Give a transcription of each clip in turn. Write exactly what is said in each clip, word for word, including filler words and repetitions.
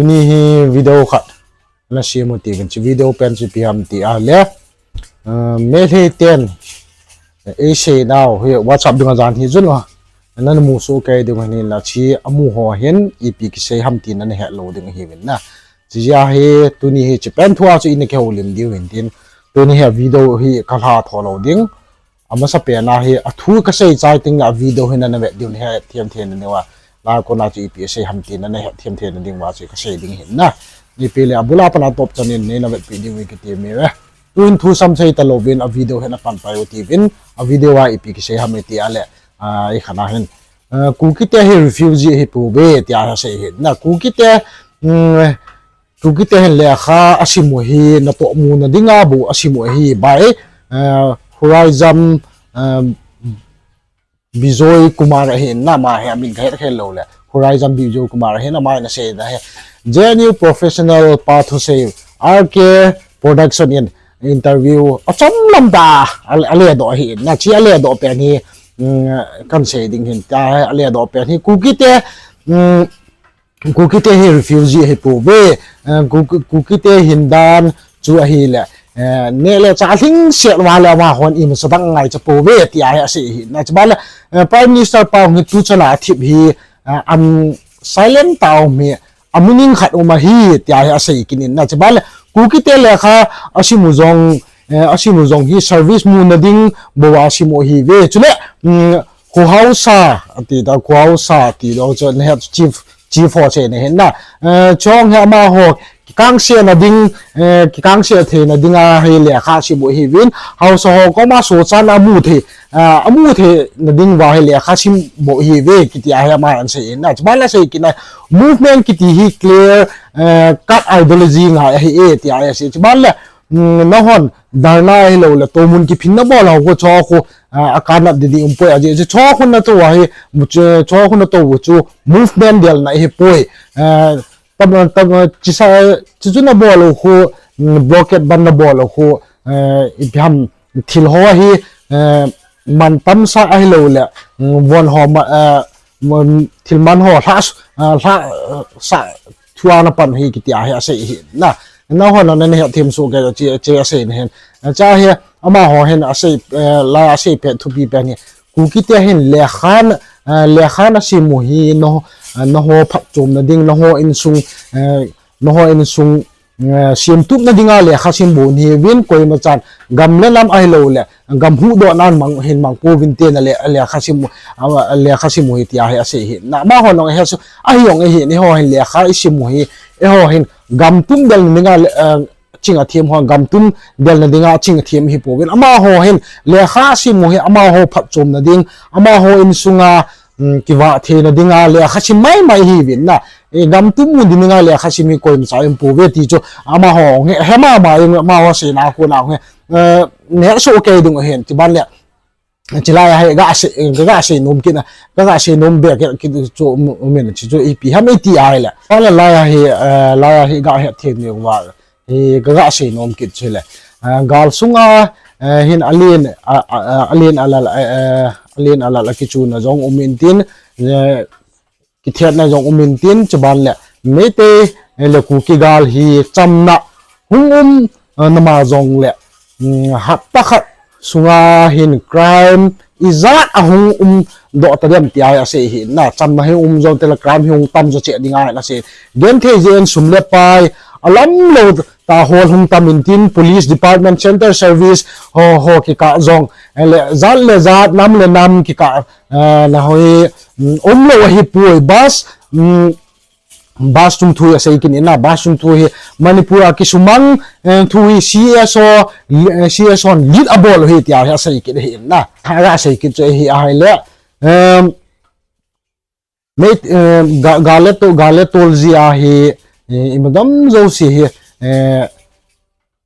Tuni hi video khat nasem u tivin, hiche video pen chu ipi ham ti ahile, ah, Meitei ten, eh, eisei nau hi WhatsApp dunga jan hi jun a, nana mu soh kei diu ahin, hiche amu ho hin ipi kisei ham ti nana het lou ding ahiuvin na. Hiche jeh a hi tuni hi hiche pen thua chu ina kihoulim diu ahin tin, tuni hi video hi kalha tho lou ding. Amasapen a hi athu kasei chai teng le a video hi nana vet diu, nahet them them na diuva, lai a kona chu ipi asei ham ti nana het them them na diuva chu kasei ding ahin na. Ipi le abul a pat a top chan in neina vetpi diu kiti uve. Tuin thu sam sei talouvin a video hi napan pai u tivin, a video a ipi kisei ham iti ahile, ah, ikhat a hin, ah, Kuki te hi refugee ahipouve tia asei ahin na. Kuki te, um, Kuki te hin lekha asim u hi natoh muna dinga bou asim u ahi, by, eh, Horizon, eh, Bijoy Kumar ahin na, ama hi amin kahet khel lou le. Horizon Bijoy Kumar ahin, ama in asei na hi, J N U Professional Path Hosei, R K Production in interview achom lam tah a, a, aledoh ahin na, hiche aledoh pen hi, mm, kahin sei ding ahin, tia aledoh pen hi Kuki te, mm, Kuki te hi refugee ahipouve, eh, Ku-, Kuki te hindan chu ahile, eh, neh le chah lhingset uva le amahon imacha dang angaicha pouve tia hi asei ahin na. Chuban le, eh, Prime Minister pa hi tuchan a athip hi, eh, am silent tah a um hi, amu ning khat um ahi tia hi asei kit in na. Chuban le Kuki te lekha asim u jong, eh, asim u jong hi service muna ding bou a asim u ahiuve. Chule, um, Khuhausa, ati ta, Khuhausa ti lou chu nahet chief, chief ho chu nahin na. Eh, chong hi amaho kikangse na ding, eh, kikangse theina dinga hi lekha sim u ahiuvin. Hausa ho koma sochan amu thei, ah, amu theina ding uva hi lekha sim u ahiuve, kiti a hi ama in asei in na. Chuban le asei kit na movement kiti hi clear, eh, cut ideology ngai ahi e, tia asei. Chuban le, mm, nahon dharna ahilou le, tomun kiphin nabol ho khu, chu khu, ah, akanat didi um poi, ajeh chu chu khu natou ahi, chu, chu khu natou chu movement delna ahipoi. Ah, tam, tam, chisa, chu chu nabol u khu, mm, blockade ban nabol u khu, eh, ipi ham thil ho hi, eh, mantam sah ahilou le, mm, von ho ma, eh, mun thil man ho lha, ah, lha, ah, sah thua napan hi kiti a hi asei ahin na. Nahon nana het them soh kei chu, chu asei na hin. Chuche hi amaho hin asei, eh, lai asei pet thupi pen hi. Kuki te hin lekha, eh, lekha nasim u hi na, eh, naho phatchomna ding, naho insung, eh, naho insung, eh, semtupna dinga lekha sim bou nahiuvin, koimachan gam le nam ahilou le gam huhdohnan mang, hin mang pouvin tia le, lekha sim u, a, lekha sim u hi tia hi asei ahin na. Amaho nong ahe chu, ahi jong ahi, eiho hin lekha isim u hi, eiho hin gam tum delna dinga le, eh, ching athem ho, gam tum delna dinga ching athem ihi pouvin. Amaho hin lekha sim u hi amaho phatchomna ding, amaho insunga, um, kivah theina dinga lekha sim maimai ahiuvin na. Eh, gam tum u dinga lekha sim hi koimacha um pouve ti chu amaho hi, he mama in amaho seina a kona hi, eh, nahet soh kei diu ahin, chuban le, chulai a hi ga sei, ga sei nom kit na, ga sei nom be kit chu um, um in, chu chu ipi ham iti ahile. Ahile lai a hi, eh, lai a hi ga het them diu va, hi ga, ga sei nom kit chu le. Eh, gal sunga, eh, hin alen, a, a, a, alen alal, eh, eh, alen alal a kichuna jong um in tin, eh, kithetna jong um in tin, chuban le Meitei, eh, le Kuki gal hi chamna hung um, eh, nama jong le, mm, hapta khat sunga hin crime ijat ahung um doh ta dem tia asei ahin na. Chamna hi um jong teng le crime hi hung tam jo cheh ding ahi asei. Genthei jeh in sum le pai alam lou tah hol hung tam in tin, police department, central service ho, ho kikah jong, eh, le jat le jat, nam le nam kikah, eh, na hoi, mm, um lou ahipoi, bus, mm, bus chung thu hi asei kit in na, bus chung thu hi Manipur a kisumang, eh, thu hi C S O, eh, C S O in lead abol u ahi tia hi asei kit ahin na. Aga sei kit chu ahi ahile, em, Mei, eh, ga, gal le to, gal le tol jeh a hi, eh, imadam jouse hi, eh,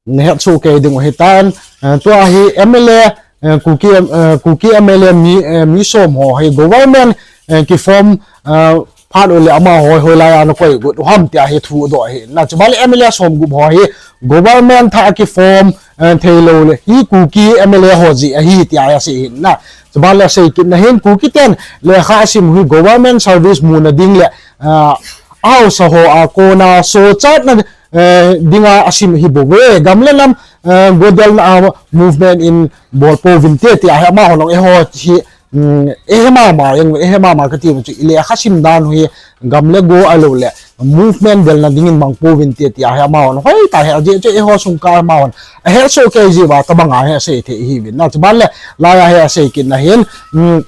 nahet soh kei diu ahitan, eh, tua hi M L A, eh, Kuki, eh, Kuki M L A mi, eh, mi som ho hi government, eh, kiform, eh, phat u le amaho hoilai a nakoi got u ham tia hi thu adoh ahin na. Chuban le M L A som gup ho hi government thah a kiform, eh, thei lou le hi Kuki M L A ho jeh ahi tia asei ahin na. Chuban le asei kit na hin Kuki ten lekha asim u hi government service muna ding le, ah, ahaosa ho a kona sochatna, eh, dinga asim hi bou ve. Gam le nam, eh, godelna a movement in bol pouvinte tia hi amaho jong eiho hi, um, eihe mama, eihe mama kati chu ile kha sim dan hi gam le go ahilou le movement delna dingin mang pouvinte tia hi amaho jong hoitah a he ajeh chu eiho sungkah amaho jong ahe soh kei jeh uva tobang a hi asei thei hiuvin. Na chuban le lai a hi asei kitna hin, um,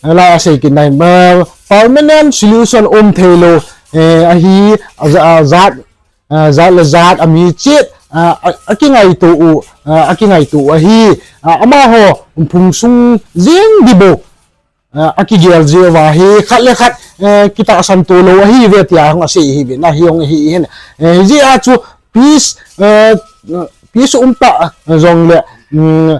Lai a sei kitna hin, eh, permanent solution um theilou, eh, ahi, a ja-, a jat, eh, jat le jat ami cheh, eh, a, akingaito u, eh, akingaito u ahi, eh, amaho phung sung jeng ding bou, eh, akigel jeh uva hi, khat le khat, eh, kitahsan to lou ahiuve tia hung asei hiuvin, ahi hung ahi hin. Eh, hijeh a chu peace, eh, peace um tah jong le, mm,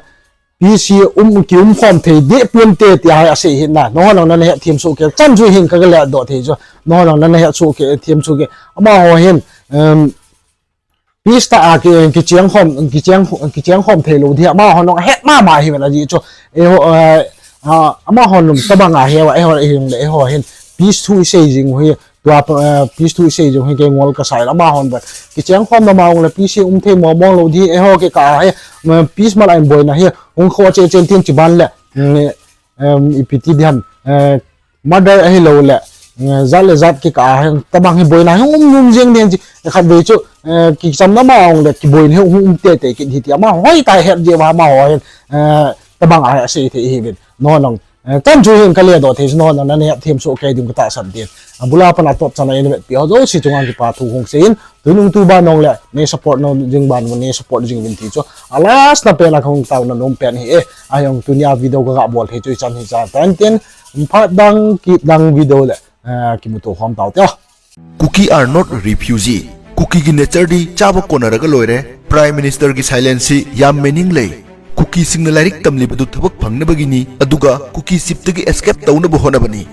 peace hi um, kium khom thei deh ponte tia hi asei hin na. Nangho jong nana hethem soh kei. Chan chu hin ka, ka ledoh thei chu. Nangho jong nana het soh kei, them soh kei. Amaho hin, um, peace tah a ki, kicheng khom, kicheng, kicheng khom theilou ding. Amaho jong ahet mama hiuvin ajeh chu. Eiho, eh, ah, amaho jong tobang a hi uva, eiho, eiho, eiho hin. Peace thu isei jing u hi. Tua, eh, peace thu isei jong hi kei ngol kasah in amahon bou. Kicheng khom na ma hung le peace hi um thei mong mong lou ding eiho kikah a hi, mm, peace malai in boina hi hung kho cheh cheh in tin chuban le, mm, em, ipi ti diham, eh, murder ahilou le, eh, jat le jat kikah a hi tobang hi boina hi um um jeng ding chi, khatvei chu, eh, kichamna ma hung le kiboina hi um um tei tei kit hi ti amaho hoitah a het jeh uva amaho hin, eh, tobang a hi asei thei hiuvin. Nangho jong Eh, chan chu hin ka ledoh thei chu nangho jong nana hethem soh kei ding ka tahsan tin. Abul a pat a top chan a ina vetpi ho jouse chunga kipa thu hung sei in, tunung tuban jong le, nei support nom jing ban, nei support jing uvin ti chu. A last na pen a ka hung taona nom pen hi e, ahi jong tunia video ka ga bol thei chu ichan hi chan tan tin, phat dang, kit dang video le, eh, kimuto khom tau te. Kuki are not refugee. ꯀꯨꯀꯤꯒꯤ ꯅꯦꯆꯔꯗꯤ ꯆꯥꯕ ꯀꯣꯟꯅꯔꯒ ꯂꯣꯏꯔꯦ꯫ Prime Ministerꯒꯤ silence ꯁꯤ ꯌꯥꯝ meaning ꯂꯩ꯫ ꯀꯨꯀꯤꯁꯤꯡꯅ ꯂꯥꯏꯔꯤꯛ ꯇꯝꯂꯤꯕꯗꯨ ꯊꯕꯛ ꯐꯪꯅꯕꯒꯤꯅꯤ, ꯑꯗꯨꯒ ꯀꯨꯀꯤ ꯆꯤꯞꯇꯒꯤ escape ꯇꯧꯅꯕ ꯍꯣꯠꯅꯕꯅꯤ꯫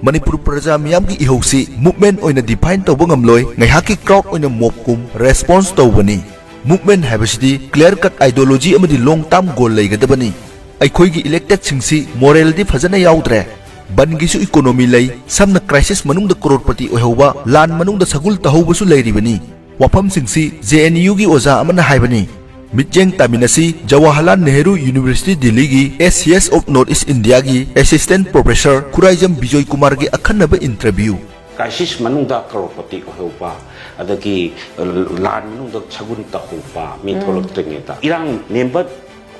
ꯃꯅꯤꯄꯨꯔ ꯄ꯭ꯔꯖꯥ ꯃꯤꯌꯥꯝꯒꯤ ꯏꯍꯧꯁꯤ movement ꯑꯣꯏꯅ define ꯇꯧꯕ ꯉꯝꯂꯣꯏ, ꯉꯥꯏꯍꯥꯛꯀꯤ crowd ꯑꯣꯏꯅ mob ꯀꯨꯝ response ꯇꯧꯕꯅꯤ꯫ Movement ꯍꯥꯏꯕꯁꯤꯗꯤ clear cut ideology ꯑꯃꯗꯤ long term goal ꯂꯩꯒꯗꯕꯅꯤ꯫ ꯑꯩꯈꯣꯏꯒꯤ electedꯁꯤꯡꯁꯤ moralꯗꯤ ꯐꯖꯅ ꯌꯥꯎꯗ꯭ꯔꯦ꯫ ꯕꯟꯒꯤꯁꯨ economy ꯂꯩ, ꯁꯝꯅ crisis ꯃꯅꯨꯡꯗ crorepati ꯑꯣꯏꯍꯧꯕ, ꯂꯥꯟ ꯃꯅꯨꯡꯗ ꯁꯒꯨꯜ ꯇꯧꯍꯧꯕꯁꯨ ꯂꯩꯔꯤꯕꯅꯤ꯫ ꯋꯥꯐꯝꯁꯤꯡꯁꯤ JNUꯒꯤ ꯑꯣꯖꯥ ꯑꯃꯅ ꯍꯥꯏꯕꯅꯤ꯫ ꯃꯤꯠꯌꯦꯡ ꯇꯥꯃꯤꯟꯅꯁꯤ, Jawaharlal Nehru University Delhiꯒꯤ S C S of North East Indiaꯒꯤ Assistant Professor ꯈꯨꯔꯥꯏꯖꯝ ꯕꯤꯖꯣꯏ ꯀꯨꯃꯥꯔꯒꯤ ꯑꯈꯟꯅꯕ interview꯫ Crisis ꯃꯅꯨꯡꯗ crorepati ꯑꯣꯏꯍꯧꯕ, ꯑꯗꯒꯤ, ꯑ, ꯂꯥꯟ ꯃꯅꯨꯡꯗ ꯁꯒꯨꯟ ꯇꯧꯍꯧꯕ, ꯃꯤ ꯎꯝ꯫ ꯊꯣꯛꯂꯛꯇ꯭ꯔꯤꯉꯩꯗ ꯏꯔꯥꯡ ꯅꯦꯝꯕ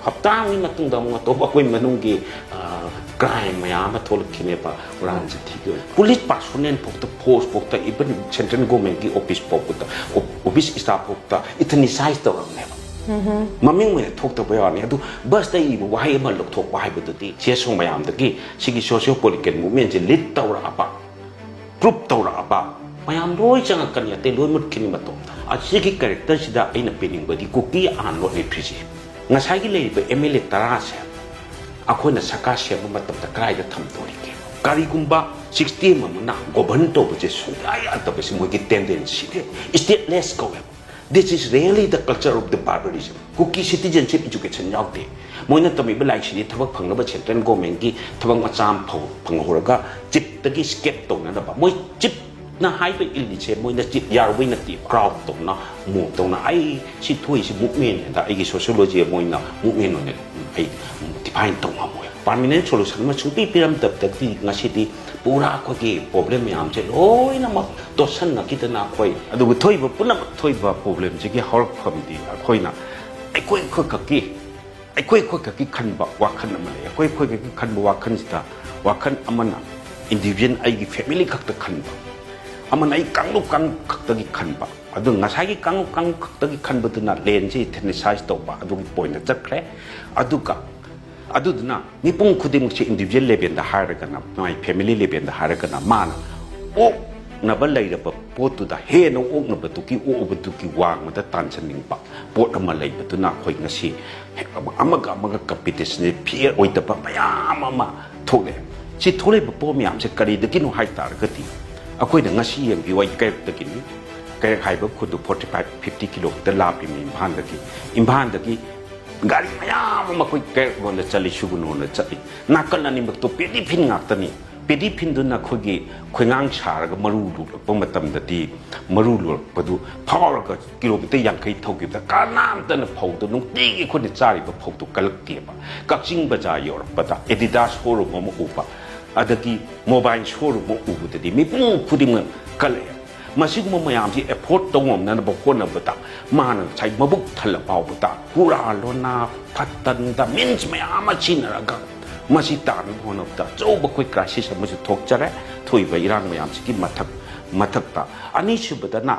ꯍꯞꯇꯥ ꯑꯃꯒꯤ ꯃꯇꯨꯡꯗ ꯑꯃꯨꯛ ꯑꯇꯣꯞꯄ ꯑꯩꯈꯣꯏ ꯃꯅꯨꯡꯒꯤ, ꯑ, crime ꯃꯌꯥꯝ ꯑꯃ ꯊꯣꯛꯂꯛꯈꯤꯅꯦꯕ, ꯍꯨꯔꯥꯟ ꯎꯝ꯫ ꯆꯤꯟꯊꯤꯒꯤ ꯑꯣꯏꯕ꯫ Police personnel ꯐꯥꯎꯗ, force ꯐꯥꯎꯗ, even central governmentꯀꯤ office ꯐꯥꯎꯕꯗ, ꯑꯣ-, office staff ꯐꯥꯎꯗ euthanize ꯇꯧꯔꯝꯅꯦꯕ꯫ ꯎꯝꯍꯨꯝ꯫ ꯃꯃꯤꯡ ꯑꯣꯏꯅ ꯊꯣꯛꯇꯕ ꯌꯥꯎꯔꯅꯤ꯫ ꯑꯗꯨ busꯇ ꯏꯕ ꯋꯥꯍꯩ ꯑꯃ ꯂꯧꯊꯣꯛꯄ ꯍꯥꯏꯕꯗꯨꯗꯤ ꯁꯤ ꯑꯁꯨꯝ ꯃꯌꯥꯝꯗꯒꯤ ꯁꯤꯒꯤ socio political movementꯁꯦ lead ꯇꯧꯔꯛꯑꯕ, group ꯇꯧꯔꯛꯑꯕ ꯃꯌꯥꯝ ꯂꯣꯏ ꯆꯪꯉꯛꯀꯅꯤ, ꯑꯇꯩ ꯂꯣꯏ ꯃꯨꯠꯈꯤꯅꯤ ꯃꯇꯣꯝꯇ꯫ ꯑꯁꯤꯒꯤ characterꯁꯤꯗ ꯑꯩꯅ ꯄꯤꯅꯤꯡꯕꯗꯤ ꯀꯨꯀꯤ ꯑꯥꯔ ꯅꯣꯠ ꯔꯤꯐ꯭ꯌꯨꯖꯤ꯫ ꯉꯁꯥꯏꯒꯤ ꯂꯩꯔꯤꯕ MLA ꯇꯔꯥꯁꯦ ꯑꯩꯈꯣꯏꯅ ꯁꯔꯀꯥꯔ ꯁꯦꯝꯕ ꯃꯇꯝꯗ ꯀꯗꯥꯏꯗ ꯊꯝꯗꯣꯔꯤꯒꯦ? ꯀꯔꯤꯒꯨꯝꯕ system ꯑꯃꯅ govern ꯇꯧꯕꯁꯦ ꯁꯨꯡꯌꯥ ꯌꯥꯗꯕꯁꯦ ꯃꯣꯏꯒꯤ tendencyꯅꯦ꯫ Stateless ꯀꯧꯋꯦꯕ꯫ This is really the culture of the barbarism. Cookie citizenship education ꯌꯥꯎꯗꯦ꯫ ꯃꯣꯏꯅ ꯇꯝꯃꯤꯕ ꯂꯥꯏꯔꯤꯛꯁꯤꯗꯤ ꯊꯕꯛ ꯐꯪꯅꯕ central governmentꯀꯤ ꯊꯕꯛ ꯃꯆꯥ ꯑꯃ ꯐꯪ-, ꯐꯪꯍꯧꯔꯒ chiefꯇꯒꯤ escape ꯇꯧꯅꯅꯕ꯫ ꯃꯣꯏ chiefꯅ ꯍꯥꯏꯕ ꯏꯜꯂꯤꯁꯦ ꯃꯣꯏꯅ chief ꯌꯥꯔꯨꯕꯩ ꯅꯠꯇꯦ꯫ Crowd ꯇꯧꯅ, mob ꯇꯧꯅ, ꯑꯩ ꯁꯤ ꯊꯣꯛꯏꯁꯤ movementꯅꯦꯗ, ꯑꯩꯒꯤ sociology ꯑꯃ ꯑꯣꯏꯅ movement ꯑꯣꯏꯅ ꯑꯩ define ꯇꯧ ꯉꯝꯃꯣꯏ꯫ Permanent solution ꯑꯃ ꯁꯨꯡꯄꯤ ꯄꯤꯔꯝꯗꯕꯗꯒꯤ ꯉꯁꯤꯗꯤ ꯄꯨꯔꯥ ꯑꯩꯈꯣꯏꯒꯤ problem ꯃꯌꯥꯝꯁꯦ ꯂꯣꯏꯅꯃꯛ ꯇꯣꯠꯁꯟꯅꯈꯤꯗꯅ ꯑꯩꯈꯣꯏ ꯑꯗꯨꯒ ꯊꯣꯛꯏꯕ ꯄꯨꯝꯅꯃꯛ ꯊꯣꯛꯏꯕ problemꯁꯤꯒꯤ ꯍꯧꯔꯛꯐꯝꯗꯤ ꯑꯩꯈꯣꯏꯅ ꯑꯩꯈꯣꯏ ꯑꯩꯈꯣꯏꯈꯛꯀꯤ, ꯑꯩꯈꯣꯏ ꯑꯩꯈꯣꯏꯈꯛꯀꯤ ꯈꯟꯕ ꯋꯥꯈꯜ ꯑꯃ ꯂꯩ꯫ ꯑꯩꯈꯣꯏ ꯑꯩꯈꯣꯏꯈꯛꯀꯤ ꯈꯟꯕ ꯋꯥꯈꯜꯁꯤꯗ ꯋꯥꯈꯜ ꯑꯃꯅ individual ꯑꯩꯒꯤ family ꯈꯛꯇ ꯈꯟꯕ, ꯑꯃꯅ ꯑꯩ ꯀꯥꯡꯂꯨꯞ ꯀꯥꯡꯂꯨꯞ ꯈꯛꯇꯒꯤ ꯈꯟꯕ꯫ ꯑꯗꯨ ꯉꯁꯥꯏꯒꯤ ꯀꯥꯡꯂꯨꯞ ꯀꯥꯡꯂꯨꯞ ꯈꯛꯇꯒꯤ ꯈꯟꯕꯗꯨꯅ landꯁꯤ euthanize ꯇꯧꯕ ꯑꯗꯨꯒꯤ pointꯇ ꯆꯠꯈ꯭ꯔꯦ꯫ ꯑꯗꯨꯒ ꯑꯗꯨꯗꯨꯅ ꯃꯤꯄꯨꯝ ꯈꯨꯗꯤꯡꯃꯛꯁꯦ individual levelꯗ ꯍꯥꯏꯔꯒꯅ, ꯃꯥꯒꯤ family levelꯗ ꯍꯥꯏꯔꯒꯅ ꯃꯥꯅ ꯑꯣꯛꯅꯕ ꯂꯩꯔꯕ ꯄꯣꯠꯇꯨꯗ ꯍꯦꯟꯅ ꯑꯣꯛꯅꯕꯗꯨꯒꯤ, ꯑꯣꯛꯅꯕꯗꯨꯒꯤ ꯋꯥꯡꯃꯗ ꯇꯥꯟꯁꯤꯟꯅꯤꯡꯕ ꯄꯣꯠ ꯑꯃ ꯂꯩꯕꯗꯨꯅ ꯑꯩꯈꯣꯏ ꯉꯁꯤ ꯑꯃꯒ ꯑꯃꯒ competitionꯁꯦ fair ꯑꯣꯏꯗꯕ ꯃꯌꯥꯝ ꯑꯃ ꯊꯣꯛꯂꯛꯑꯦ꯫ ꯁꯤ ꯊꯣꯛꯂꯛꯏꯕ ꯄꯣꯠ ꯃꯌꯥꯝꯁꯦ ꯀꯔꯤꯗꯒꯤꯅꯣ ꯍꯥꯏ ꯇꯥꯔꯒꯗꯤ, ꯑꯩꯈꯣꯏꯅ ꯉꯁꯤ ꯌꯦꯡꯕꯤꯌꯨ, ꯑꯩ ꯀꯩꯔꯛꯇꯒꯤꯅꯤ꯫ ꯀꯩꯔꯛ ꯍꯥꯏꯕ ꯈꯨꯟꯗꯨ forty five, fifty kilometer ꯂꯥꯞꯄꯤꯕꯅꯤ ꯏꯝꯐꯥꯜꯗꯒꯤ꯫ ꯏꯝꯐꯥꯜꯗꯒꯤ ꯒꯥꯔꯤ ꯃꯌꯥꯝ ꯑꯃ ꯑꯩꯈꯣꯏ ꯀꯩꯔꯛ ꯂꯣꯝꯗ ꯆꯠꯂꯤ, ꯁꯨꯒꯨꯅꯨꯔꯣꯝꯗ ꯆꯠꯂꯤ꯫ ꯅꯥꯀꯟ ꯑꯅꯤꯃꯛꯇꯣ paddy field ꯉꯥꯛꯇꯅꯤ꯫ ꯄꯦꯗꯤ ꯐꯤꯟꯗꯨꯅ ꯑꯩꯈꯣꯏꯒꯤ ꯈꯣꯏꯉꯥꯡ ꯁꯥꯔꯒ ꯃꯔꯨ ꯂꯣꯛꯂꯛꯄ ꯃꯇꯝꯗꯗꯤ, ꯃꯔꯨ ꯂꯣꯛꯂꯛꯄꯗꯨ ꯐꯥꯎꯔꯒ ꯀꯤꯂꯣꯃꯤꯇꯔ ꯌꯥꯡꯈꯩ ꯊꯧꯈꯤꯕꯗ ꯀꯅꯥꯝꯇꯅ ꯐꯧꯗꯨ ꯅꯨꯡꯇꯤꯒꯤ ꯑꯩꯈꯣꯏꯅ ꯆꯥꯔꯤꯕ ꯐꯧꯗꯨ ꯀꯜꯂꯛꯇꯦꯕ꯫ ꯀꯛꯆꯤꯡ ꯕꯖꯥꯔ ꯌꯧꯔꯛꯄꯗ Adidas showroom ꯑꯃ ꯎꯕ, ꯑꯗꯒꯤ mobile showroom ꯑꯃ ꯎꯕꯗꯗꯤ ꯃꯤꯄꯨꯝ ꯈꯨꯗꯤꯡꯃꯛ ꯀꯜꯂꯛꯑꯦ꯫ ꯃꯁꯤꯒꯨꯝꯕ ꯃꯌꯥꯝꯁꯤ afford ꯇꯧ ꯉꯝꯅꯅꯕ ꯍꯣꯠꯅꯕꯗ ꯃꯥꯅ ꯉꯁꯥꯏ ꯃꯕꯨꯛ ꯊꯜꯂ ꯐꯥꯎꯕꯗ ꯍꯨꯔꯥꯜꯂꯣꯅ, ꯐꯠꯇꯟꯗ, means ꯃꯌꯥꯝ ꯑꯃ ꯁꯤꯖꯤꯟꯅꯔꯒ ꯃꯁꯤ ꯇꯥꯅꯕ ꯍꯣꯠꯅꯕꯗ ꯑꯆꯧꯕ ꯑꯩꯈꯣꯏ crisis ꯑꯃꯁꯨ ꯊꯣꯛꯆꯔꯦ꯫ ꯊꯣꯛꯏꯕ ꯏꯔꯥꯡ ꯃꯌꯥꯝꯁꯤꯒꯤ ꯃꯊꯛ-, ꯃꯊꯛꯇ ꯑꯅꯤꯁꯨꯕꯗꯅ